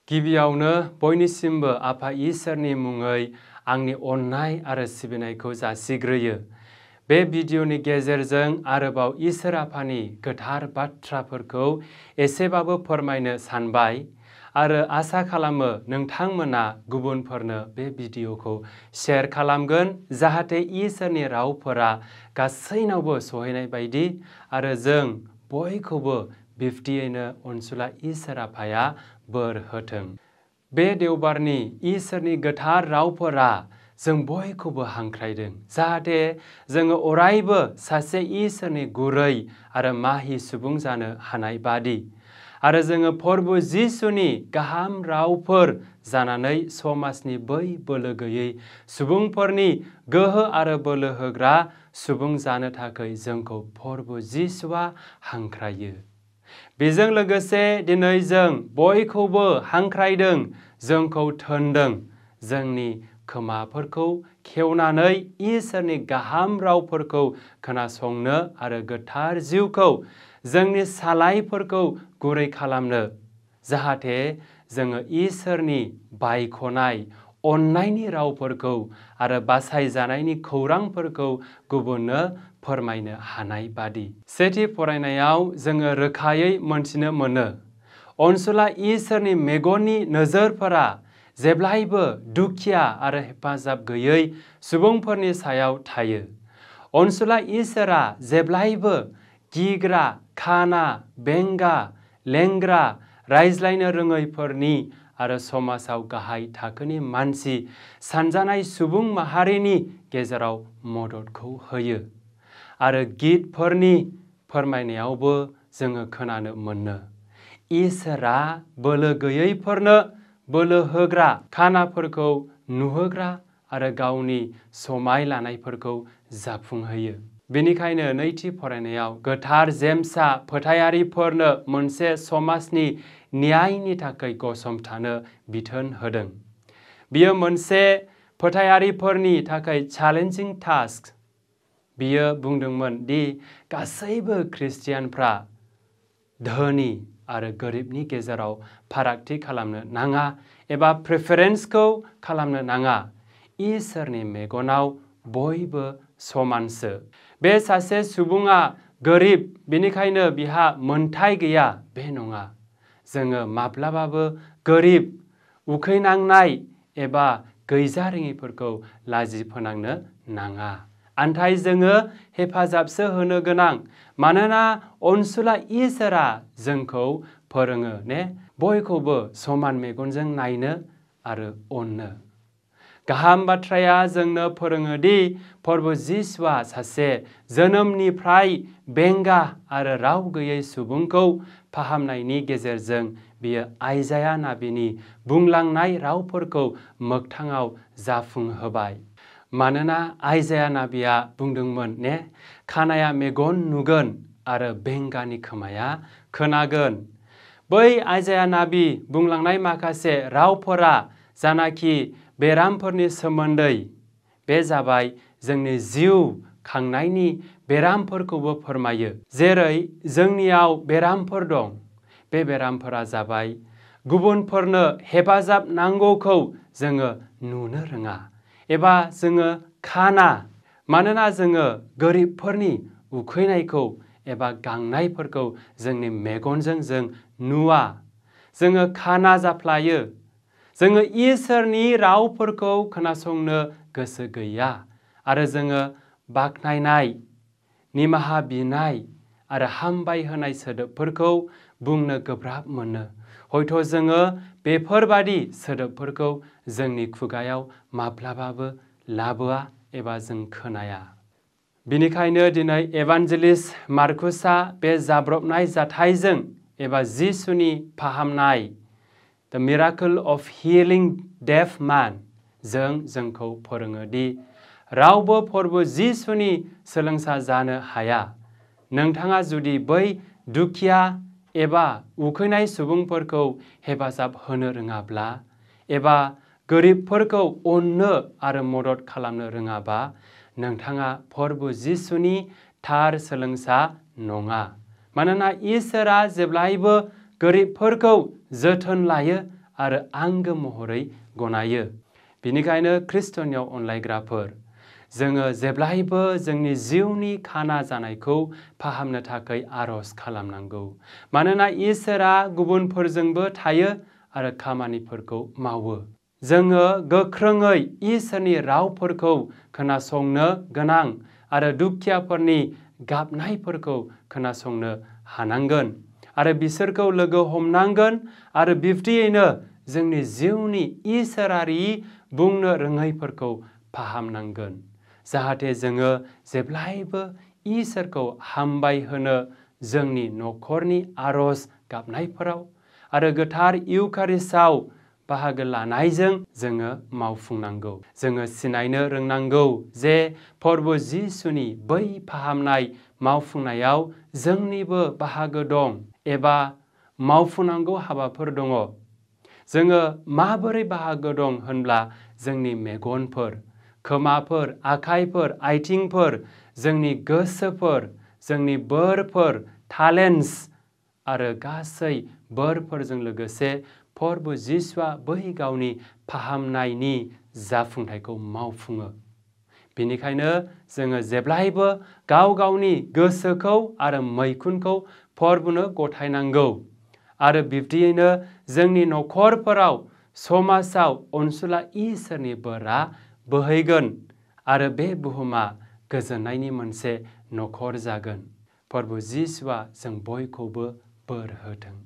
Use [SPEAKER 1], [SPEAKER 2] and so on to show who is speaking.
[SPEAKER 1] गिबियावनो बयनिसिमबो आफा इसोरनि मुङै आंनि अननाय आरो सिबिनायखौ जासिग्रोयो। बे भिडिअनि गेजेरजों आरोबाव इसोर आफानि गोथार बाथ्राफोरखौ एसेबाबो फोरमायनो सानबाय आरो आसा खालामो नोंथांमोना गुबुनफोरनो बे भिडिअखौ शेयार खालामगोन, जाहाथे इसोरनि रावफोरा गासैनावबो सहैनाय बायदि आरो जों बयखौबो बिब्दियैनो अनसुला इसोर आफाया बोर होथों। बे देवबारनि इसोरनि गोथार रावफोरा जों बयखौबो हांख्रायदों, जाहाथे जोङो अरायबो सासे इसोरनि गुरै आरो माहि सुबुं जानो हानाय बादि आरो जोङो प्रभु जिसुनि गाहाम रावफोर जानानै समाजनि बै बोलो गैयै सुबुंफोरनि गोहो आरो बोलो होग्रा सुबुं जानो थाखाय जोंखौ प्रभु जिसुआ हांख्रायो। बेजों लोगोसे दिनै जों बयखौबो हांख्रायदों, जोंखौ थोनदों जोंनि खोमाफोरखौ खेवनानै इसोरनि गाहाम रावफोरखौ खोनासंनो आरो गोथार जिउखौ जोंनि सालायफोरखौ गुरै खालामनो, जाहाथे जोङो इसोरनि बायख'नाय अननायनि रावफोरखौ आरो बासायजानायनि खौरांफोरखौ गुबुननो फोरमायनो हानाय बादि। सेथि फरायनायाव जोङो रोखायै मोनथिनो मोनो, अनसुला इसोरनि मेगननि नोजोरफोरा जेब्लायबो दुखिया आरो हेफाजाब गैयै सुबुंफोरनि सायाव थायो। अनसुला इसोरा जेब्लायबो गिग्रा, खाना, बेंगा, लेंग्रा, रायज्लायनो रोङैफोरनि आरो समाजाव गाहाय थाखोनि मानसि सानजानाय सुबुं माहारिनि गेजेराव मददखौ होयो। आरो गितफोरनि फोरमायनायावबो जोङो खोनानो मोनो, इसोरा बोलो गैयैफोरनो बोलो होग्रा, खानाफोरखौ नुहोग्रा आरो गावनि समाय लानायफोरखौ जाफुंहोयो। बेनिखायनो नैथि फरायनायाव गोथार जेम्सआ फोथायारिफोरनो मोनसे समाजनि न्यायनि थाखाय गसंथानो बिथोन होदों। बियो मोनसे फोथायारिफोरनि थाखाय चेलेन्जिं टास्क। बियो बुंदोंमोन दि गासैबो खृस्टियानफ्रा धोनि आरो गोरिबनि गेजेराव फारागथि खालामनो नाङा एबा प्रेफारेन्सखौ खालामनो नाङा। इसोरनि मेगनाव बयबो समानसो। बे सासे सुबुङा गोरिब, बेनिखायनो बिहा मोनथाय गैया, बे नङा। जोङो माब्लाबाबो गोरिब, उखैनांनाय एबा गैजारोङिफोरखौ लाजि फोनांनो नाङा। नाथाय जोङो हेफाजाबसो होनो गोनां, मानोना अनसुला इसोरा जोंखौ फोरोङो बयखौबो समान मेगनजों नायनो आरो अननो। गाहाम बाथ्राया जोंनो फोरोङो दि प्रभु जिसुआ सासे जोनोमनिफ्राय बेंगा आरो राव गैयै सुबुंखौ फाहामनायनि गेजेरजों बियो आइजाया नाबिनि बुंलांनाय रावफोरखौ मोगथाङाव जाफुंहोबाय। मानोना आइजाया नाबिया बुंदोंमोन खानाया मेगन नुगोन आरो बेंगानि खोमाया खोनागोन। बै आइजाया नाबि बुंलांनाय माखासे रावफोरा जानाखि बेरामफोरनि सोमोन्दै, बे जाबाय जोंनि जिउ खांनायनि बेरामफोरखौबो फोरमायो। जेरै जोंनियाव बेरामफोर दं, बे बेरामफोरा जाबाय गुबुनफोरनो हेफाजाब नांगौखौ जोङो नुनो रोङा एबा जोङो खाना, मानोना जोङो गोरिबफोरनि उखैनायखौ एबा गांनायफोरखौ जोंनि मेगनजों जों नुवा। जोङो खाना जाफ्लायो। जोङो इसोरनि रावफोरखौ खोनासंनो गोसो गैया आरो जोङो बाख्नायनाय, निमाहा बिनाय आरो हामबाय होनाय सोदोबफोरखौ बुंनो गोब्राब मोनो। हयथ' जोङो बेफोरबादि सोदोबफोरखौ जोंनि खुगायाव माब्लाबाबो लाबोआ एबा जों खोनाया। बिनिखायनो दिनै एभान्जेलिस्ट मार्कुसआ बे जाब्रबनाय जाथायजों एबा जिसुनि फाहामनाय, द मिराकल अफ हिलिं डेफ मैन, जोंखौ फोरोङो दि रावबो प्रभु जिसुनि सोलोंसा जानो हाया। नोंथाङा जुदि बै दुखिया एबा उखैनाय सुबुंफोरखौ हेफाजाब होनो रोङाब्ला एबा गोरिबफोरखौ अननो आरो मदद खालामनो रोङाबा, नोंथाङा प्रभु जिसुनि थार सोलोंसा नङा। मानोना इसोरा जेब्लायबो गोरिबफोरखौ जोथोन लायो आरो आंगो महरै गनायो। बेनिखायनो खृष्टनियाव अनलायग्राफोर, जोङो जेब्लायबो जोंनि जिउनि खाना जानायखौ फाहामनो थाखाय आरज खालामनांगौ। मानोना इसोरा गुबुनफोरजोंबो थायो आरो खामानिफोरखौ मावो। जोङो गोख्रोङै इसोरनि रावफोरखौ खोनासंनो गोनां आरो दुखियाफोरनि गाबनायफोरखौ खोनासंनो हानांगोन आरो बिसोरखौ लोगो हमनांगोन आरो बिब्दियैनो जोंनि जिउनि इसोरारि बुंनो रोङैफोरखौ फाहामनांगोन, जाहाथे जोङो जेब्लायबो इसोरखौ हामबाय होनो जोंनि न'खरनि आरज गाबनायफोराव आरो गोथार इउकारिस्टआव बाहागो लानायजों जोङो मावफुंनांगौ। जोङो सिनायनो रोंनांगौ जे प्रभु जिसुनि बै फाहामनाय मावफुंनायाव जोंनिबो बाहागो दं एबा मावफुंनांगौ हाबाफोर दङ। जोङो माबोरै बाहागो दं होनब्ला जोंनि मेगनफोर, खोमाफोर, आखाइफोर, आथिंफोर, जोंनि गोसोफोर, जोंनि बोरफोर, टेलेन्टस आरो गासै बोरफोरजों लोगोसे प्रभु जिसुआ बै गावनि फाहामनायनि जाफुंथायखौ मावफुङो। बेनिखायनो जोङो जेब्लायबो गाव गावनि गोसोखौ आरो मैखुनखौ प्रभुनो गथायनांगौ आरो बिब्दियैनो जोंनि न'खरफोराव, समाजाव अनसुला इसोरनि बोरा बोहैगोन आरो बे बुहुमा गोजोननायनि मोनसे न'खर जागोन। प्रभु जिसुआ जों बयखौबो बोर होथों।